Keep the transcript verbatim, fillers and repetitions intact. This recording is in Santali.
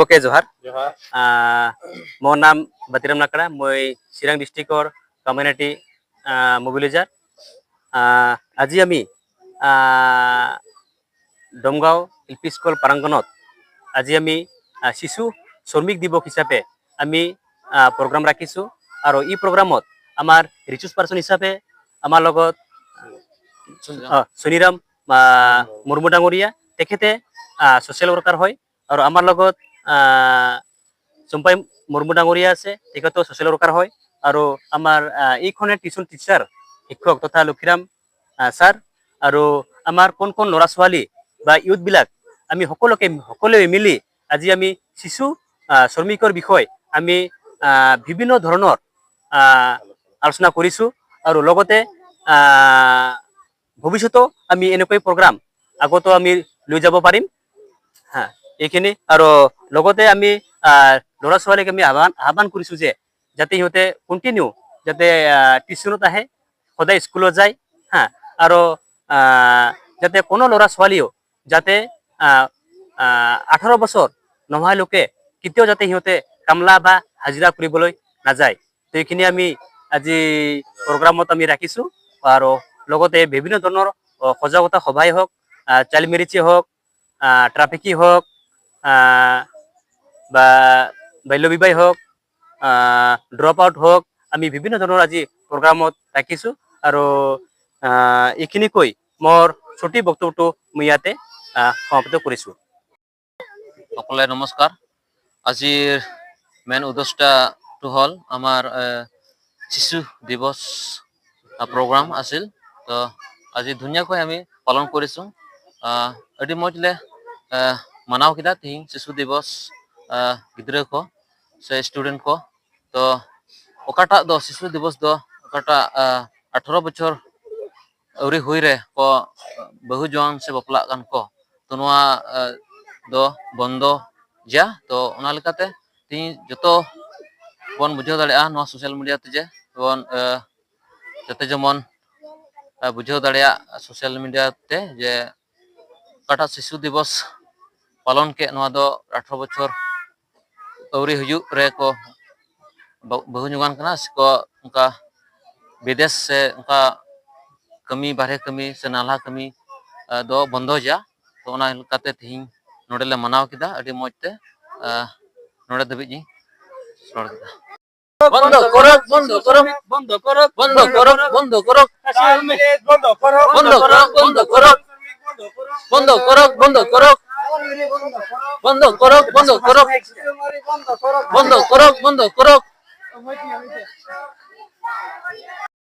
ᱜᱚᱢᱠᱮ ᱡᱚᱦᱟᱨ᱾ ᱡᱚᱦᱟᱨ᱾ ᱟᱸ, ᱢᱳᱨ ᱱᱟᱢ ᱵᱟᱛᱤᱨᱟᱢ ᱞᱟᱠᱲᱟ, ᱢᱚᱭ ᱥᱤᱨᱟᱝ ᱰᱤᱥᱴᱨᱤᱠᱴ ᱠᱚᱨ ᱠᱚᱢᱤᱭᱩᱱᱤᱴᱤ, ᱟᱸ, ᱢᱳᱵᱤᱞᱟᱭᱡᱟᱨ᱾ ᱟᱸ, ᱟᱡᱤ ᱟᱢᱤ, ᱟᱸ, ডমগাঁও এল পি স্কুল প্ৰাংগণত আজি আমি, আহ, শিশু শ্ৰমিক দিৱস হিচাপে আমি, আহ, প্ৰগ্ৰাম ৰাখিছোঁ। আৰু এই প্ৰগ্ৰামত আমাৰ ৰিচোৰ্চ পাৰ্চন হিচাপে আমাৰ লগত, আহ, চুনিৰাম, আহ, মুৰ্মু ডাঙৰীয়া, তেখেতে, আহ, ছ'চিয়েল ৱৰ্কাৰ হয়। আৰু আমাৰ লগত, আহ, চুম্পাই মুৰ্মু ডাঙৰীয়া আছে, তেখেতো ছ'চিয়েল ৱৰ্কাৰ হয়। আৰু আমাৰ, আহ, এইখনে টিউচন টিচাৰ, শিক্ষক তথা লক্ষীৰাম, আহ, ছাৰ, আৰু আমাৰ কোন কোন ল'ৰা ছোৱালী বা ইউথবিলাক, আমি সকলোকে, সকলোৱে মিলি আজি আমি শিশু, আহ, শ্ৰমিকৰ বিষয়ে আমি, আহ, বিভিন্ন ধৰণৰ, আহ, আলোচনা কৰিছোঁ। আৰু লগতে, আহ, ভৱিষ্যতেও আমি এনেকৈ প্ৰগ্ৰাম আগতো আমি লৈ যাব পাৰিম। হা, এইখিনি। আৰু লগতে আমি, আহ, ল'ৰা ছোৱালীক আমি আহ্বান, আহ্বান কৰিছোঁ যে যাতে সিহঁতে কণ্টিনিউ যাতে, আহ, টিউচনত আহে, সদায় স্কুলত যায়। হা, আৰু, আহ, যাতে কোনো ল'ৰা ছোৱালীও যাতে, আহ, আহ, আঠাৰ বছৰ নোহোৱালৈকে কেতিয়াও যাতে সিহঁতে কামলা বা হাজিৰা কৰিবলৈ নাযায়। তো এইখিনি আমি আজি প্ৰগ্ৰামত আমি ৰাখিছোঁ। আৰু লগতে বিভিন্ন ধৰণৰ, অ, সজাগতা সভাই হওক, আহ, চাইল্ড মেৰিজে হওক, আহ, ট্ৰাফিকেই হওক, আহ, বা বাল্য বিবাহ হওক, আহ, ড্ৰপ আউট হওক, আমি বিভিন্ন ধৰণৰ আজি প্ৰগ্ৰামত ৰাখিছোঁ। আৰু, আহ, এইখিনিকৈ মোৰ চুটি বক্তব্যটো মই ইয়াতে, আহ, সমাপ্ত কৰিছোঁ। সকলোৱে নমস্কাৰ। আজিৰ মেইন উদ্দেশ্যটো হ'ল আমাৰ, এ, শিশু দিৱস, আ, প্ৰগ্ৰাম আছিল। তো আজি ধুনীয়াকৈ আমি পালন কৰিছোঁ। আ, ᱟᱹᱰᱤ ᱢᱚᱡᱽ ᱞᱮ, ᱮ, ᱢᱟᱱᱟᱣ ᱠᱮᱫᱟ ᱛᱤᱦᱤᱧ ᱥᱤᱥᱩ ᱫᱤᱵᱚᱥ, ᱮ, ᱜᱤᱫᱽᱨᱟᱹ ᱠᱚ ᱥᱮ ᱥᱴᱩᱰᱮᱱᱴ ᱠᱚ᱾ ᱛᱚ ᱚᱠᱟᱴᱟᱜ ᱫᱚ ᱥᱤᱥᱩ ᱫᱤᱵᱚᱥ ᱫᱚ ᱚᱠᱟᱴᱟᱜ, ᱮ, ᱟᱴᱷᱨᱚ ᱵᱚᱪᱷᱚᱨ ᱟᱹᱣᱨᱤ ᱦᱩᱭ ᱨᱮ ᱠᱚ ᱵᱟᱹᱦᱩ ᱡᱟᱶᱟᱭ ᱥᱮ ᱵᱟᱯᱞᱟᱜ ᱠᱟᱱ ᱠᱚ, ᱛᱚ ᱱᱚᱣᱟ, ᱮ, ᱫᱚ ᱵᱚᱱᱫᱚ ᱜᱮᱭᱟ᱾ ᱛᱚ ᱚᱱᱟ ᱞᱮᱠᱟᱛᱮ ᱛᱤᱦᱤᱧ ᱡᱚᱛᱚ ᱵᱚᱱ ᱵᱩᱡᱷᱟᱹᱣ ᱫᱟᱲᱮᱭᱟᱜᱼᱟ ᱱᱚᱣᱟ ᱥᱳᱥᱟᱞ ᱢᱤᱰᱤᱭᱟ ᱛᱮ ᱡᱮ ᱵᱚᱱ, ᱮ, ᱡᱟᱛᱮ ᱡᱮᱢᱚᱱ, ᱮ, ᱵᱩᱡᱷᱟᱹᱣ ᱫᱟᱲᱮᱭᱟᱜ ᱥᱳᱥᱟᱞ ᱢᱤᱰᱤᱭᱟ ᱛᱮ ᱡᱮ ᱚᱠᱟᱴᱟᱜ ᱥᱤᱥᱩ ᱫᱤᱵᱚᱥ ᱯᱟᱞᱚᱱ ᱠᱮᱫ, ᱱᱚᱣᱟ ᱫᱚ ᱟᱴᱷᱨᱚ ᱵᱚᱪᱷᱚᱨ ᱟᱹᱣᱨᱤ ᱦᱤᱡᱩᱜ ᱨᱮᱠᱚ ᱵᱟ- ᱵᱟᱹᱦᱩ ᱡᱚᱝᱟᱱ ᱠᱟᱱᱟ ᱥᱮᱠᱚ ᱚᱱᱠᱟ ᱵᱤᱫᱮᱥ ᱥᱮ ᱚᱱᱠᱟ ᱠᱟᱹᱢᱤ, ᱵᱟᱨᱦᱮ ᱠᱟᱹᱢᱤ ᱥᱮ ᱱᱟᱞᱦᱟ ᱠᱟᱹᱢᱤ, ᱟ, ᱫᱚ ᱵᱚᱱᱫᱚ ᱜᱮᱭᱟ᱾ ᱛᱚ ᱚᱱᱟ ᱞᱮᱠᱟᱛᱮ ᱛᱮᱦᱮᱧ ᱱᱚᱰᱮ ᱞᱮ ᱢᱟᱱᱟᱣ ᱠᱮᱫᱟ ᱟᱹᱰᱤ ᱢᱚᱡᱽ ᱛᱮ᱾ ᱟ, ᱱᱚᱰᱮ ᱫᱷᱟᱹᱵᱤᱡ ᱤᱧ ᱨᱚᱲ ᱠᱮᱫᱟ᱾ বন্ধ করো, বন্ধ করো, বন্ধ করো, বন্ধ করো, বন্ধ করো, বন্ধ করো, বন্ধ করো, বন্ধ করো, বন্ধ করো, বন্ধ করো, বন্ধ করো, বন্ধ করো, বন্ধ করো, বন্ধ করো, বন্ধ করো, বন্ধ করো।